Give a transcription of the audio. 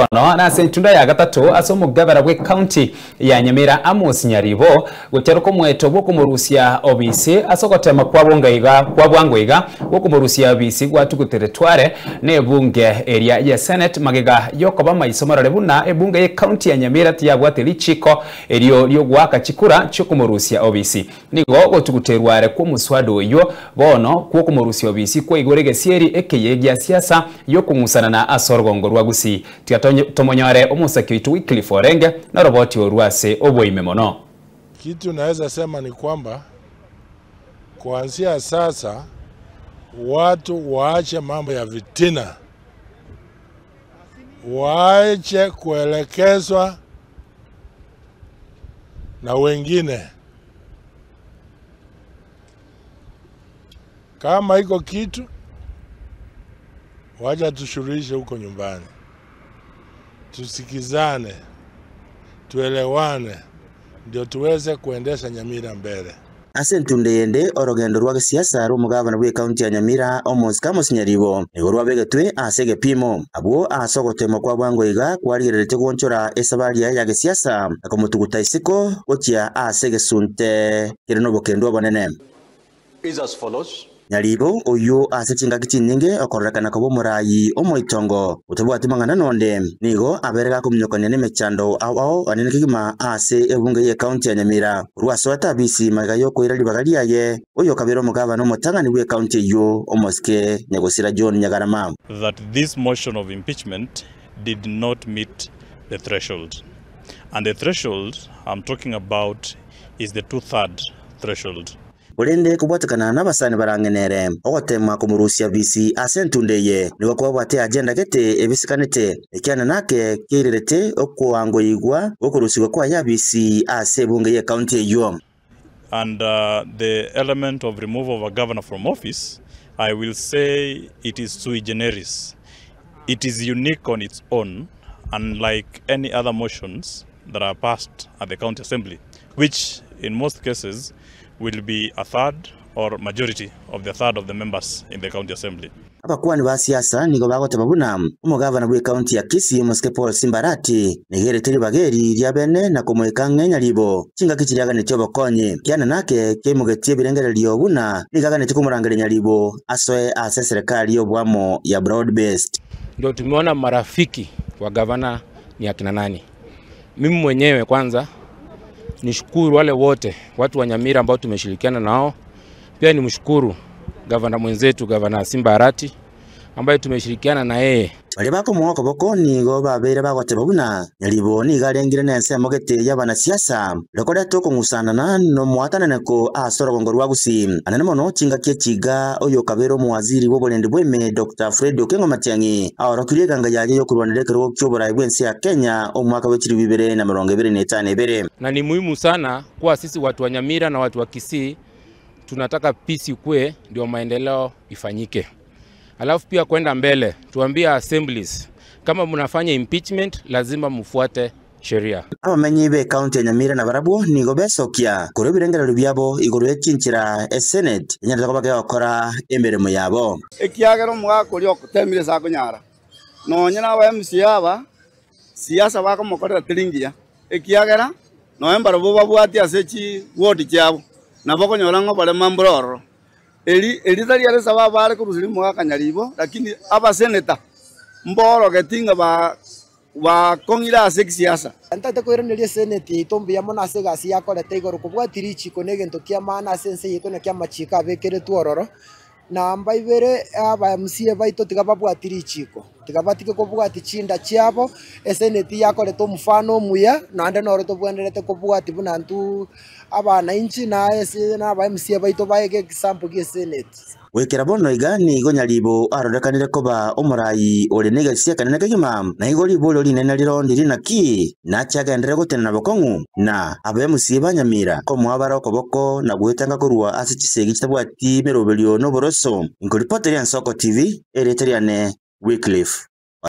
Bono nase entunda ya gatato ase omogabera bw'ecounty ya Nyamira Amos Nyaribo gochia komoeto bw'okomorusia obisi ase ogotema kwa bongaiga kwa bwango iga gwokomorusia obisi gwatugutere tware na ebunge eria ya Senate magega yokoba maiso marore buna ebunge y'ecounty ya Nyamira tiyabwate richiko erio riogoaka chikura chiokomorusia obisi. Nigo gotuguterwa are kw'omoswada oyio bono kw'okomorusia obisi kwaigora egesieri ekeye gia siasa y'okong'usanana ase orogongo rwa Gusii. Tiga tomonyore omosaki oito Wycliffe orenge noroboti orwo ase oboime mono. Kitu naweza sema ni kwamba kuanzia sasa watu waache mambo ya vitina, waache kuelekezwa na wengine. Kama iko kitu, wacha tushuruhishe huko nyumbani, tusikizane, tuelewane, ndio tuweze kuendesha Nyamira mbele. Ase entunde yende orogendo rwa gesiasa rwa omogabana bwa ekaunti ya Nyamira Omosike Amos Nyaribo nigo rwabegetwe ase egepimo abwo ase ogotema kwa bwango iga kwarigereretie gwonchora esabari yaye ya gesiasa na komotuguta isiko gochia ase egesunte kere na obokendu obonene. Is as follows. Nyaribo oyio ase chingaki chinyinge okororekana koba omorayi omoitongo otabwati mang'ana nonde nigo abere gakominyokania na emechando ao ao anene kegima ase ebunge ye county ya Nyamira korwa asoete abisi magega yokoira ribaga riaye oyo okabera omogabana omotang'ani bwe county eyio omosike Nyagosira John Nyagarama. That this motion of impeachment did not meet the threshold. And the threshold I'm talking about is the two-third threshold. Korende kobwatekana nabasani barang'enere, ogoteema komorusia bisi ase entunda eye nigo kwabwate agenda gete ebisikanete, ekiana nake keirerete okoangoigwa gw'okorusigwa kwaye abisi ase ebunge y'ecounty eyio. And the element of removal of a governor from office, I will say it is sui generis. It is unique on its own, unlike any other motions that are passed at the county assembly, which in most cases will be a third or majority of the third of the members in the county assembly. Abakwani ba siasa nigo bagoteba buna omogavana bw'ekaunti ya Kisii omosike Paul Simba Arati nigo erete ribaga eri ria bene na komoika ang'e Nyaribo chingaki chiria aganetie obokonyi. Kiana nake keimogetie ebirengererio buna nigo aganetie komorangeria Nyaribo asoe ase eserekari y'oboamo ya Broad Based. Ndio tumeona marafiki wa gavana ni akina nani. Mimi mwenyewe kwanza nishukuru wale wote watu wa Nyamira ambao tumeshirikiana nao. Pia nimshukuru gavana mwenzetu gavana Simba Arati ambaye tumeshirikiana na yeye. Baria bakomoa okoboko nigo babeire bagoteba buna Nyaribo nigo arengire na ensemo gete y'abanasiasa rikoreta okong'usanana na omwatananeko ase orogongo rwa Gusii. Anene mono chingaki echiga oyo okabera omowaziri bw'oborendi bw'eme Dr. Fred Okengo Matiang'i aorokirie eganga yaye y'okorwanera ekerogo ki'oborai bw'ense ya Kenya omwaka bwe chilifu ibere na emerongo ebere na etano ebere. Na ni muhimu sana kuwa sisi watu wa Nyamira na watu wa Kisii tunataka peace ikue ndio maendeleo ifanyike. Alafu pia kwenda mbele tuambie assemblies kama mnafanya impeachment lazima mfuate sheria. Abamenyi be county ya Nyamira na barabwo nigo besokia korwa ebirengererio biabo igoro y'echinchera esenate enyarete koba kegokora emeremo yabo. Ekiagera omogaka oria ogotemire ase akonyara, nonye na aba MCA aba, siasa bakomokorera teri ngiya, ekiagera nonye mbarabwo babwati ase chiward chiabo, nabo okonyora ng'a oborema mbore ororo. Eri eri tari ere sababu are korusia omogaka Nyaribo, lakini abaseneta mborogeti ng'a ba bakong'ire ase ekisiasa. Ntagete koiraneria eseneti yaito mbuya mono ase egasi yakorete igoro kobwatia richiko na egento kia maana ase ense yaito naki amachiko abekeretwe ororo. Namba ibere, aba MCA baito tiga babwatie richiko, tiga batige kobwatia chinda chiabo, eseneti yakorete omofano omuya, naende noro tobwenerete kobwatia buna intwe abananchi na ase na aba MCA baito baege example gia eseneti. Goikera bono iga nigo Nyaribo arorekanire koba omoraai ore negesia ekenene kegima, na igo riborio rinene rirondi rinaki nache agenderere gotenena bokong'u na abaemusie ba Nyamira komoa bare okoboko na gwetanga korwa ase chisegi chitabwati meroberio na oboroso. Nkoripoteria Ensoko TV, erieta riane Wycliffe.